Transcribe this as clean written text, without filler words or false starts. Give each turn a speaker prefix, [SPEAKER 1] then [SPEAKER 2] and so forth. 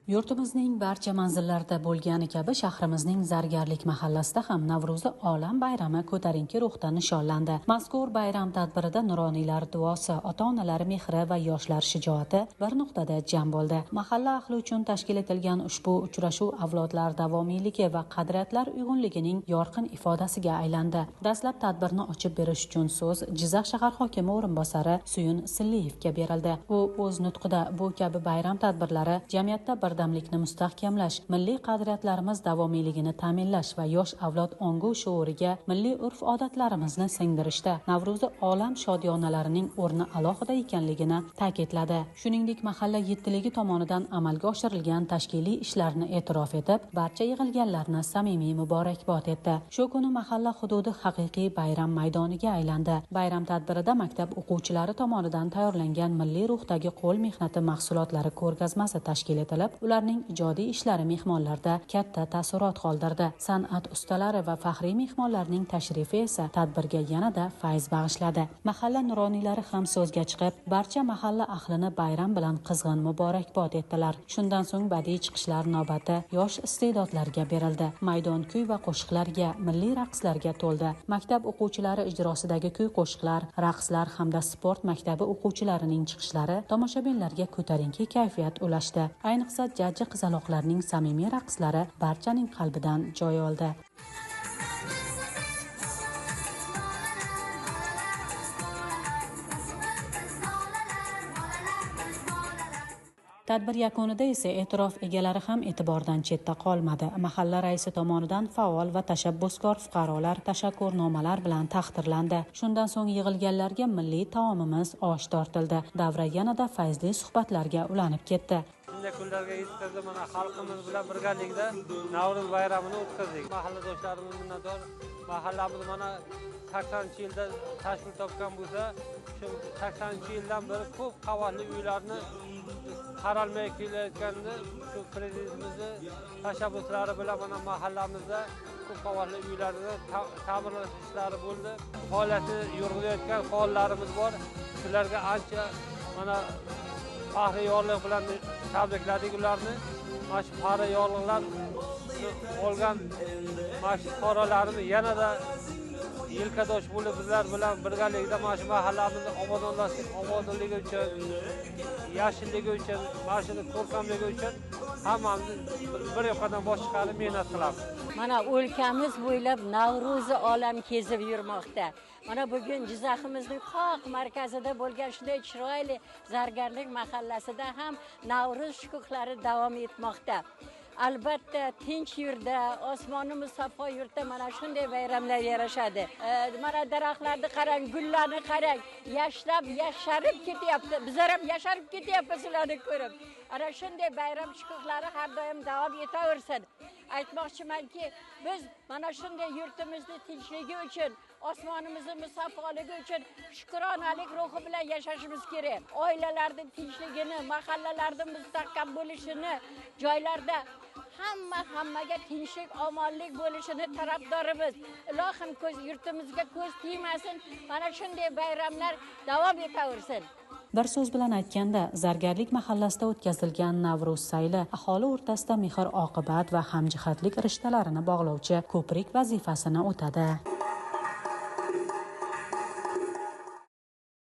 [SPEAKER 1] Yurtimizning barcha manzillarida bo'lgani kabi shahrimizning Zargarlik mahallasida ham Navro'zi olam bayrami ko'tarinki ruhda nishonlandi. Mazkur bayram tadbirida nuroniylar duosi, ota-onalar mehri va yoshlar shijoati bir nuqtada jam bo'ldi. Mahalla ahli uchun tashkil etilgan ushbu uchrashuv avlodlar davomiyligi va qadriyatlar uyg'unligining yorqin ifodasiga aylandi. Dastlab tadbirni ochib berish uchun so'z Jizzax shahar hokimi o'rinbosari Suyun Silliyevga berildi. U o'z nutqida bu kabi bayram tadbirlari jamiyatda birdamlikni mustahkamlash, milliy qadriyatlarimiz davomiyligini ta'minlash va yosh avlod ongu shuuriga milliy urf-odatlarimizni singdirishda Navro'zi olam shodiyonalarining o'rni alohida ekanligini ta'kidladi. Shuningdek, mahalla yettiligi tomonidan amalga oshirilgan tashkiliy ishlarni e'tirof etib, barcha yig'ilganlarni samimiy muborakbod etdi. Shu kuni mahalla hududi haqiqiy bayram maydoniga aylandi. Bayram tadbirida maktab o'quvchilari tomonidan tayyorlangan milliy ruhdagi qo'l mehnati mahsulotlari ko'rgazmasi tashkil etilib, ularning ijodiy ishlari mehmonlarda katta taassurot qoldirdi. San'at ustalari va faxriy mehmonlarning tashrifi esa tadbirga yanada fayz bag'ishladi. Mahalla nuroniylari ham so'zga chiqib, barcha mahalla ahlini bayram bilan qizg'in muborakbod etdilar. Shundan so'ng badiiy chiqishlar navbati yosh iste'dodlarga berildi. Maydon kuy va qo'shiqlarga, milliy raqslarga to'ldi. Maktab o'quvchilari ijrosidagi kuy-qo'shiqlar, raqslar hamda sport maktabi o'quvchilarining chiqishlari tomoshabinlarga ko'tarinki kayfiyat ulashdi. Ayniqsa, jajji qizaloqlarning samimiy raqslari barchaning qalbidan joy oldi. Tadbir yakunida esa e'tirof egalari ham e'tibordan chetda qolmadi. Mahalla raisi tomonidan faol va tashabbuskor fuqarolar tashakkurnomalar bilan taqdirlandi. Shundan so'ng yig'ilganlarga milliy taomimiz osh tortildi. Davra yanada fayzli suhbatlarga ulanib ketdi.
[SPEAKER 2] Shunday kunlarga yetkazdi, mana xalqimiz bilan birgalikda Navro'z bayramini o'tkazdik. Mahalladoshlarimiz minnatdor. Mahallamiz mana 80-yilda tashkil topgan bo'lsa, shu 80-yildan beri ko'p qavatli uylarni qaralmay kelayotganda shu prezidentimizni tashabbuslari bilan mana mahallamizda ko'p qavatli uylarni ta'mirlash ishlari bo'ldi. Faoliyatini yurg'izayotgan faollarimiz bor. Shularga ancha mana faxriy yorliq bilan tabrikladik ularni. Mana shu faxriy yorliqlar olgan mana shu fuqarolarimiz yanada yelkadosh bo'lib bizlar bilan birgalikda mana shu mahallamizni obodonligi uchun, yashilligi uchun, mana shuni ko'rkamligi uchun hammamiz bir yoqadan bosh chiqarib mehnat qilamiz.
[SPEAKER 3] Mana o'lkamiz bo'ylab Navro'zi olam kezib yurmoqda. Mana bugun Jizzaximizning qoq markazida bo'lgan shunday chiroyli Zargarlik mahallasida ham Navro'z shukuhlari davom etmoqda. Albatta tinch yurtda, osmonimiz safo yurtda mana shunday bayramlar yarashadi. Mana daraxtlarni qarang, gullarni qarang, yashnab, yasharib ketyapti. Bizlar ham yasharib ketyapmiz ularni ko'rib. Ana shunday bayram shukuhlari har doim davom etaversin. Aytmoqchimanki, biz mana shunday yurtimizni tinchligi uchun, osmonimizni musaffoligi uchun shukronalik ruhi bilan yashashimiz kerak. Oilalarning tinchligini, mahallalarning mustahkam bo'lishini, joylarda hammaga tinchlik, omonlik bo'lishini tarafdorimiz. Ilohim ko'z yurtimizga ko'z tegmasin. Mana shunday bayramlar davom etaversin.
[SPEAKER 1] Bir so'z bilan aytganda, Zargarlik mahallasida o'tkazilgan Navro'z sayli aholi o'rtasida mehr-oqibat va hamjihatlik rishtalarini bog'lovchi ko'prik vazifasini o'tadi.